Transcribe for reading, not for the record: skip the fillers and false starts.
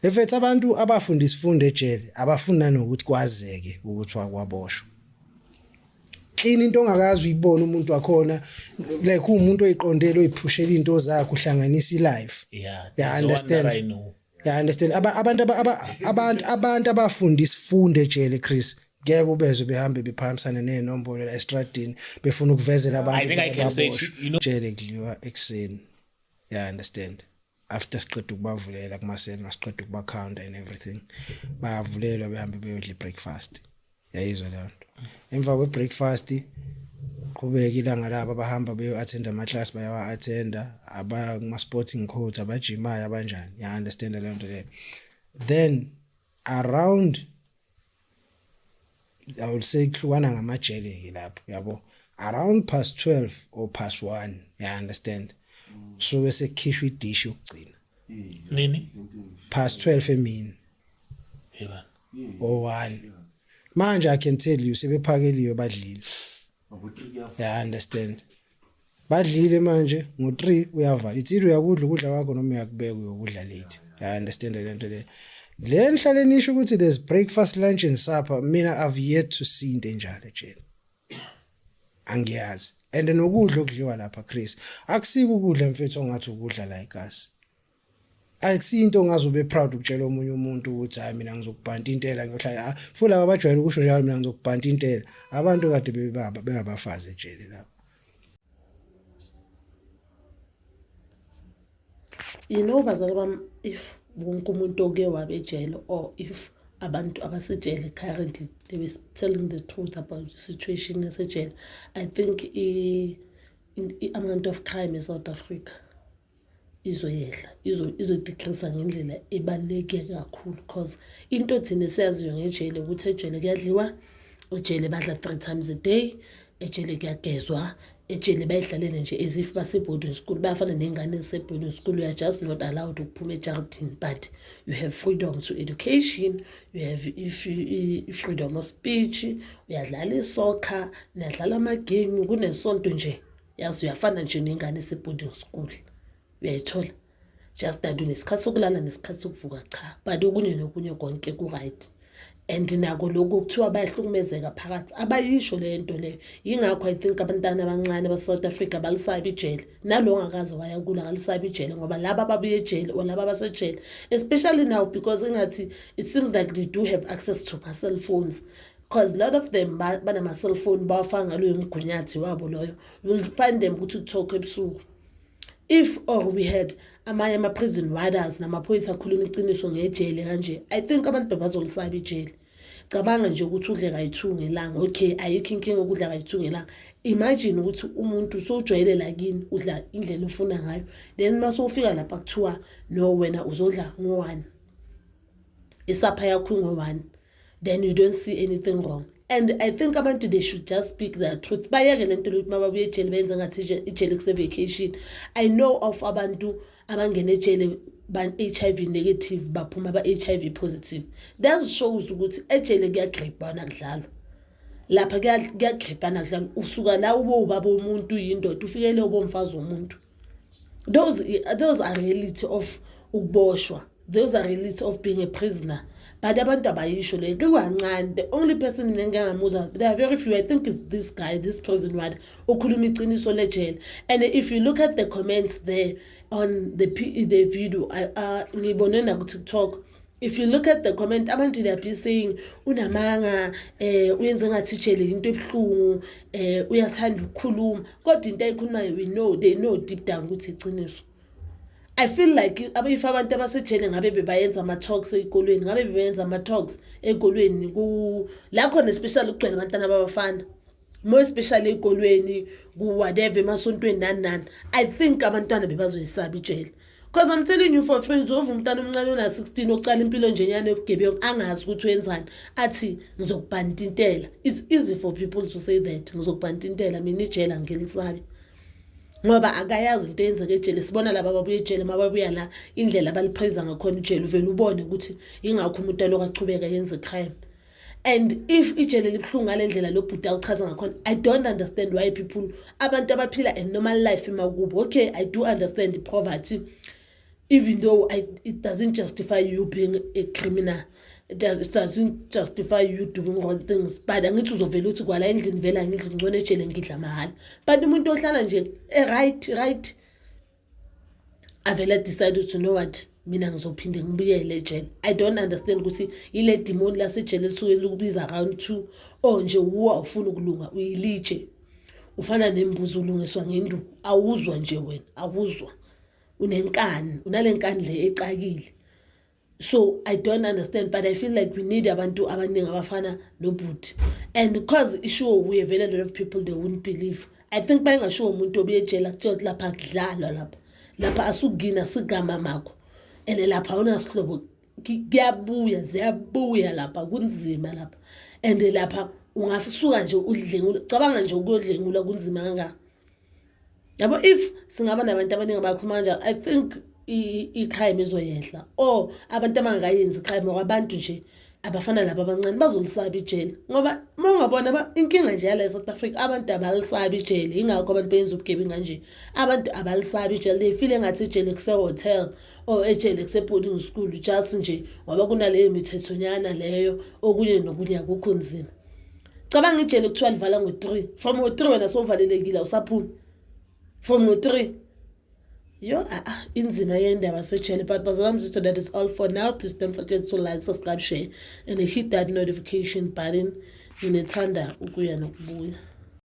Efethu abantu abafunda isifundo ejele abafuni nanokuthi kwazeke ukuthi wakwaboshwa. Clean into ongakazi uyibona umuntu wakhona, like umuntu oyiqondele, oyiphushela into zakhe, uhlanganisa ilife. Yeah, Yeah, there's one understand. that I know. Yeah, understand. Abantu abafunda isifundo ejele, Chris, ngeke ubezwe behambe bephakamisana nenombolo la estradini befuna ukuvezela abantu. I think I can say, baboshwe. you know- Jele kudliwa ekuseni. Yeah, understand. After siqeda ukubavulela kumasela, masiqeda ukuba counter and everything, bayavulelwa behambe beyodla breakfast. Yayizwa leyo nto. Emva kwe breakfast qhubeka ilanga labo, abahamba beyo attend ama class bayawa attenda, abaya kuma sporting codes, abajimayo, abanjani. Ya understand leyo nto leyo. Then around, I would say, kuhlukana ngamajele ke lapho, yabo, around past 12 or past 1, ya understand, suke sekukhishwa idish yokugcina. Nini? Past 12 emini. Yeba. Or 1. Manje I can tell you sebephakeliwe, badlile. Ya understand, badlile manje ngo3 uyavala. It's either uyakudla ukudla kwakho noma uyakubeka uyokudla late. Ya understand le nto le. Le nihlale nisho ukuthi there's breakfast, lunch and supper, mina I've yet to see into enjalo ejele, angiyazi. And nokudla okudliwa lapha, Chris, akusiko ukudla mfethu ongathi ukudla la egazi. Akusinto ongaze ube proud ukutshela omunye umuntu ukuthi hayi, mina ngizokubhanta intela, ngiyohlala. Ah, futhi laba abajwayele ukusho njalo, "Mina ngizokubhanta intela," abantu kade bebaba bengabafazi ejele lapho. Bazali bami, if wonke umuntu oke wabe ejele or if abantu abasejele currently they were telling the truth about the situation yasejele, I think i-amount of crime e-South Africa izoyehla, izo-decrease ngendlela ebaluleke kakhulu, cause into thina esiyaziyo ngejele ukuthi ejele kuyadliwa, ejele badla three times a day, ejele kuyagezwa, ejele bayidlalele nje as if base-boarding school, bayafana ney'ngane ezise-boarding school. You are just not allowed ukuphuma ejardini, but you have freedom to education, you have if freedom of speech, uyadlala isoccer, niyadlala amagame, kunesonto nje, yazi, uyafana nje nengane ese-boarding school, uyayithola? Just that unesikhathi sokulala nesikhathi sokuvuka cha, but okunye nokunye konke ku-right. And nako lokhu kuthiwa bayahlukumezeka phakathi, abayisho le nto leyo. Yingakho I think abantwana abancane base-South Africa balisabi ijele, nalo ongakaze waya kulo akalisabi ijele, ngoba laba ababuye ejele or laba abasejele, especially now, because engathi it seems like they do have access to ma-cellphones, because a lot of them banama-cellphone, bawafaka ngaloyo mgunyathi wabo loyo. You'll find them ku-TikTok ebusuku. If or we had amanye ama-prison warders namaphoyisa akhuluma iqiniso ngejele kanje, I think abantu bebazolisaba ijele. Cabanga nje ukuthi udle kayi-2 ngelanga. Okay, ayikho inkinga ukudla kayi-2 ngelanga. Imagine ukuthi umuntu sowujwayele la kini udla indlela ofuna ngayo, then uma sowufika lapha kuthiwa no, wena uzodla ngo-1, isapha yakho ingo-1, then you don't see anything wrong. And I think abantu, they should just speak their truth, bayeke le nto lokuthi uma babuye ejele benze ngathi ijele kuse-vacation. I know of abantu abangena ejele ba-HIV negative, baphuma ba-HIV positive. That shows ukuthi ejele kuyagripana, kudlalwa lapha, kuyagripana, kudlalwa. Usuka la ube ubaba womuntu, uyindoda, ufikele ube umfazi womuntu. Those are reality of ukuboshwa, those are reality of being a prisoner, but abantu abayisho le kukancane. The only person mina engingamuzwa, there are very few, I think it's this guy, this prison warder okhuluma iqiniso lejele. And if you look at the comments there on the video, ngibone naku-TikTok, if you look at the comment, abantu they are be saying unamanga, uyenze ngathi ijele into ebuhlungu, uyathanda ukukhuluma, kodwa into ayikhulumayo, we know, they know deep down ukuthi iqiniso. I feel like if abantu abasejele ngabe bebayenza ama-talks ey'kolweni, ngabe bebayenza ama-talks ey'kolweni ku la khona, especially kugcwele abantwana babafana, more especially ey'kolweni, ku-whatever, emasontweni, nani nani, I think abantwana bebazoyisaba ijele, because I'm telling you for free, uzova umntana omncane ona-16 ocala impilo njenyana yobugebengu, angazi ukuthi wenzani, athi ngizokubhantintela. It's easy for people to say that, "Ngizokubhantintela, mina ijele angilisabi," ngoba akayazi into eyenzeka ejele. Sibona laba ababuya ejele, uma babuya la, indlela abaliphayisa ngakhona ijele, uvele ubone ukuthi ingakho umuntu alokhu achubeka yenze crime. And if ijele libuhlungu ngale ndlela lo bhuti awuchaza ngakhona, I don't understand why people, abantu abaphila a normal life emakubo, okay, I do understand i-poverty. Even though it doesn't justify you being a criminal, it doesn't justify you doing wrong things, but angithi uzovela uthi kwala endlini vele angidli, ngcono ejele ngidla mahhala. But umuntu ohlala nje e-right right avele decide ukuthi, "You know what, mina ngizophinde ngibuyele ejele." I don't understand ukuthi ile demon lasejele lisuke likubiza round two or nje wuwo awufuni ukulunga, uyilitshe, ufana nembuzi ulungiswa ngenduku. Awuzwa nje wena, awuzwa, unenkani, unale nkani le ecakile. So I don't understand, but I feel like we need abantu abaningi abafana nobhuti. And because ishiwo wuye vele, a lot of people, they wouldn't believe. I think bayingashiwo umuntu obuye ejele, akutshela ukuthi lapha akudlalwa, lapha asukugina sigama makho and lapha awunasihlobo, kuyabuya, ziyabuya lapha, kunzima lapha. And lapha ungasuka nje udlengula, cabanga nje ukuyodlengula, kunzima kangaka, yabo. If singaba nabantu abaningi abakhuluma kanjalo, I think i-crime izoyehla, or abantu abangakayenzi i-crime or abantu nje abafana laba abancane bazolisaba ijele. Ngoba uma ungabona, inkinga nje yala e-South Africa, abantu abalisabi ijele. Yingakho abantu benza ubugebengu kanje. Abantu abalisabi ijele, they feel engathi ijele kuse-hotel or ejele kuse-boarding school, just nje ngoba kunaleyo mithethonyana leyo, okunye nokunye akukho nzima. Cabanga ijele kuthiwa livala ngo-3. From ngo-3 wena sowuvalelekile, awusaphumi from ngo-3. Yo, ah, inzima yendaba sejele. But bazalwane, that is all for now. Please don't forget to like, subscribe, share and hit that notification button. Nginethanda ukuya nokubuya.